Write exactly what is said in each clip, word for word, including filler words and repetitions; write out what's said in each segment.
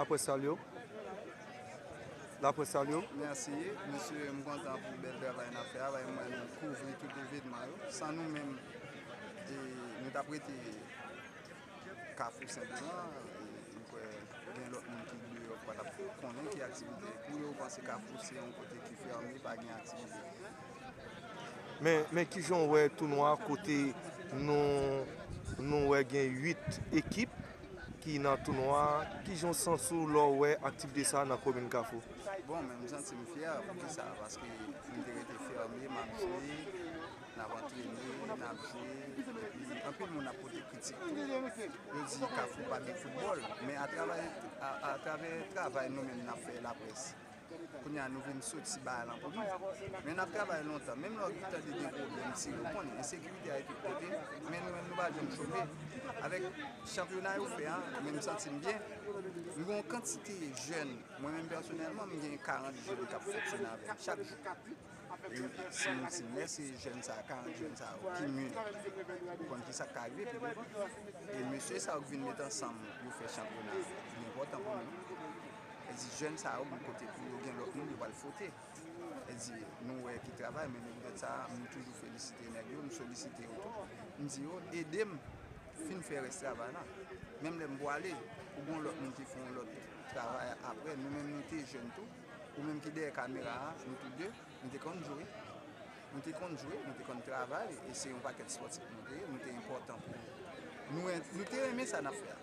Laprès salye w. Laprès salye w. Mèsi, mesye, m kontan pou bèl travay n ap fè a. Bay mwen nou kouvri tout evènman yo. San nou menm, e, nou t ap rete Kafou senpleman. E, m kwè gen lòt moun ki deyò k pa t ap konnen ki aktivite. Pou yo, yo panse Kafou se yon kote ki fèmen, pa gen aktivite. Men, men kijan w wè tounwa kote nou, nou wè gen uit ekip ki nan tounwa a, kijan w santi w lè w wè aktivite sa a nan komin Kafou? Bon, men m santi m fyè, poukisa? Paske m te rete fèmen, m ap jwe, n ap antrene, n ap jwe, epi anpil moun ap pote kritik tou. Yo di Kafou pa gen foutbòl, men atravè, a, atravè travay nou menm n ap fè laprès, kounye a nou vin soti bagay lan pou nou. Men n ap travay lontan. Menm lè w tande gen pwoblèm, si ou konnen ensekirite a gen tout kote, men nou menm nou pa janm chome. Avèk chanpyona yo fè a, men m santi m byen. M gen yon kantite jèn, mwen menm pèsonèlman, m gen karant jèn k ap fonksyone avè m chak jou. E si nou, si nou lè se jèn sa, karant jèn sa yo ki mil, ou konn ki sa k ka rive pi devan. E mesye sa yo k vin met ansanm, yo fè chanpyona, li enpòtan pou nou. E di jèn sa yo gen kote pou yo gen lòt moun yo pral fwote. E di nou wè ki travay, men poutèt sa, m toujou felisite nèg yo, m solisite yo tou. M di yo, ede m fin fè rès travay la. Menm lè m pwale, ou gen lòt moun ki fè yon lòt travay apre. Nou menm nou te jèn tou. Ou menm ki dèyè kamera a, nou tou de, nou te konn jwe. Nou te konn jwe, nou te konn travay, e se yon pakèt spòtif nou te ye, nou te enpòtan pou nou. Nou, nou te renmen sa n ap fè a.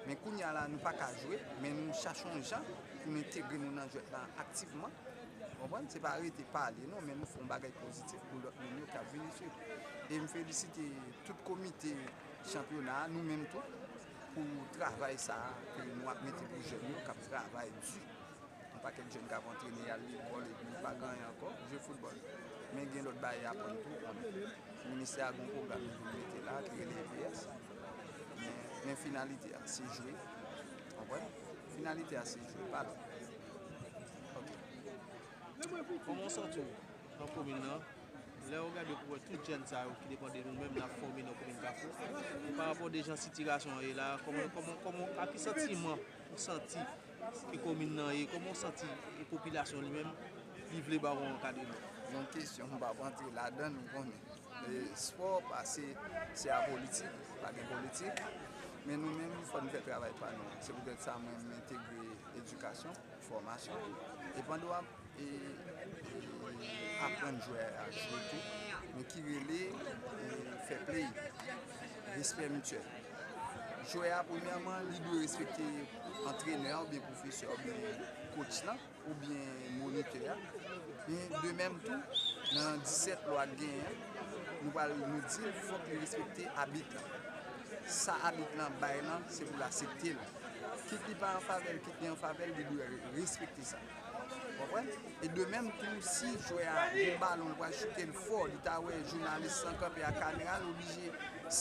Men kounye a la, nou pa ka jwe, men nou chache yon jan pou nou entegre nou nan jwèt la aktivman. Ou konprann? Se pa rete pale, non, men nou fè yon bagay pozitif pou lòt moun yo k ap vini swiv. E m felisite tout komite chanpyona a, nou menm tou, pou travay sa a ke nou ap mete pou jèn yo k ap travay di. Yon pakèt jèn k ap antrene, y al lekòl, epi pa gen anyen ankò, jwe foutbòl. Men gen lòt bagay y aprann tou, konnen. Ministè a gen yon pwogram li vin mete la ki rele E P S. Men, men finalite a, se jwe. Konprann? Finalite a, se jwe, pa lòt. Ok. Kòman w santi w nan komin nan? Lè w gade pou wè tout jèn sa yo ki depann de nou menm n ap fòme nan komin Kafou, e pa rapò de jan sitiyasyon an ye la, kòman, kòman, kòman, ak ki santiman ou santi ke komin nan ye, kòman w santi ke popilasyon li menm li vle ba w yon ankadreman? Yon kesyon m p ap antre ladan l, ou konnen. E, spò pa se, se apolitik, pa gen politik. Men nou menm, fò n fè travay pa nou. Se poutèt sa mwen m entegre edikasyon, fòmasyon. E pandan w ap e, e, aprann jwè a jwe tou, men ki rele e, fair play, respè mityèl. Jwè a, premyèman, li dwe respekte antrenè a oubyen pwofesè a oubyen coach lan oubyen monitè a. Men de menm tou, nan disèt lwa k genyen an, nou pral nou di l fòk li respekte abit lan. Sa abit lan bay lan, se pou l aksepte l. Kit li pa an favè l, kit li an favè l, li dwe respekte sa. Konprann? E de menm tou, si jwè a gen balon, l pral choute l fò, li ta wè jounalis lan kanpe ak kamera, l oblije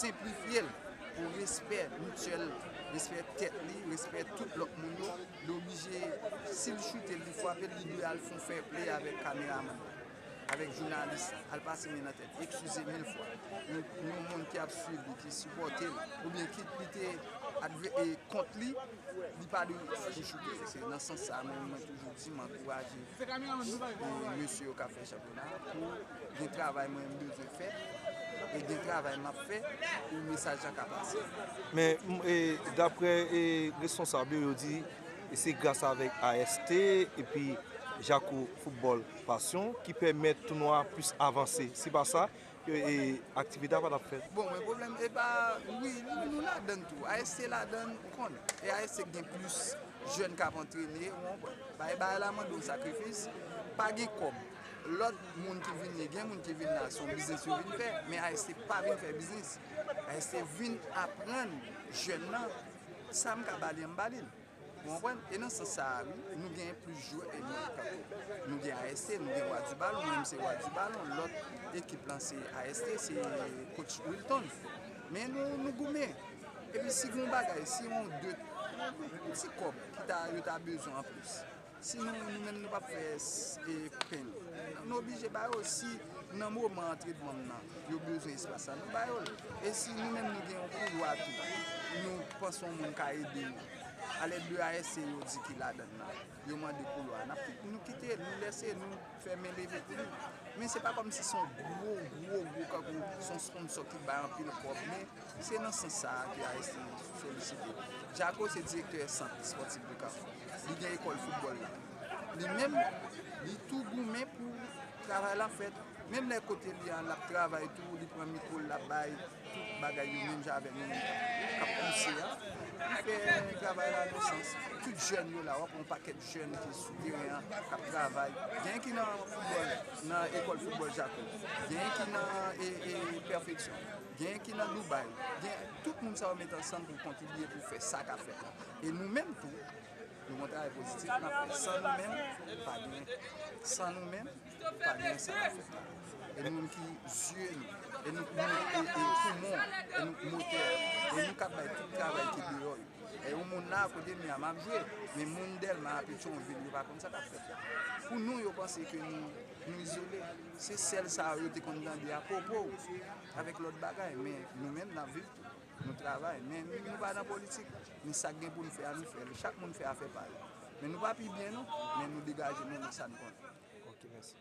senplifye l pou respè mityèl, respè tèt li, respè tout lòt moun yo. Li oblije, si l choute l, li frape l, li dwe al fè yon fair play avèk kameramann, avèk jounalis, al pase men nan tèt. Eskize mil fwa. Yon, yon moun ki ap swiv li, ki sipòte l, oubyen ki li te adve- e kont li, li pa dwe fouti choute. Se nan sans sa a, mwen, mwen toujou di, m ankouraje e, mesye yo k ap fè chanpyona a pou gen travay mwen m bezwen fè, e gen travay m ap fè pou mesaj la ka pase. Men, m- e, daprè e, responsab yo, yo di e se gras avèk A S T epi Jako Foutbòl Pasyon ki pèmèt tounwa a plis avanse. Si pa sa, e, e, aktivite a pa t ap fèt. Bon, men pwoblèm, e pa, wi, nou, nou ladann tou. A S T ladann, ou konnen. E A S T gen plis jèn k ap antrene, ou konprann. Bay bagay la mande yon sakrifis, pa gen kòb. Lòt moun ki vini, gen moun ki vin la, se yon biznis yo vin fè, men A S T pa vin fè biznis. A S T vin aprann jèn nan, sa m ka ba li an, m ba li l. Ou konprann? E nan sans sa a, wi, nou gen plis jwè e nou ap kanpe. Nou gen A S T, nou gen Wa di Balon, mwen menm se Wa di Balon, lòt ekip lan se A S T, se coach Wilton. Men nou, nou goumen. Epi si gen yon bagay, si yon de, yon ti kòb ki ta, yo ta bezwen anplis, si nou, nou menm nou p ap fè s- e, pen, nou oblije ba yo. Si nan moman antrenman nan, yo bezwen espas la, nou ba yo l. E si nou menm nou gen yon koulwa tou, nou panse yon moun ka ede nou, A lè de A S C yo di ki ladann nan, yo mande koulwa, n ap kit-, nou kite, nou lese, nou fèmen leve pou li. Men se pa kòmsi se yon gwo, gwo, gwo kankou se yon sponsò ki bay anpil kòb, men se nan sans sa a ke A S C solisite. Jaco se direktè sant espòtif de Kafou. Li gen ekòl foutbòl la. Li menm, li tou goumen pou travay la fèt. Menm lè kote li a, l ap travay tou, li pran mikwo l, l ap bay tout bagay yo menm jan avèk moun k ap pouse a. Li fè travay la nan sans. Tout jèn yo la, w ap wè yon pakèt jèn ki sou teren an, k ap travay. Gen ki nan foutbòl, nan ekòl foutbòl Jaco. Gen ki nan e, e, pèfeksyon. Gen ki nan Dubai. Gen, tout moun sa yo met ansanm pou kontribye pou fè sa k ap fèt la. E nou menm tou, nou gon travay pozitif n ap fè. San nou menm, pa gen. San nou menm, pa gen sa k ap fèt la. E nou menm ki zye nou, e nou, nou e, e poumon, e nou motè, e nou k ap bay tout travay ki deyò yo. E yon moun la, kote m ye a, m ap jwe, men moun Dèlma, Petyonvil, yo pa konn sa k ap fèt la. Pou nou, yo panse ke nou, nou izole. Se sèl sa yo te konn tande a pwopo avèk lòt bagay, men nou menm, n ap viv tou. Nou travay, men nou pa nan politik. Men sa k gen pou n fè a, nou fè l. Chak moun fè afè pa l. Men nou pa pi byen, non, men nou degaje nou nan sa n konnen. Ok, mèsi.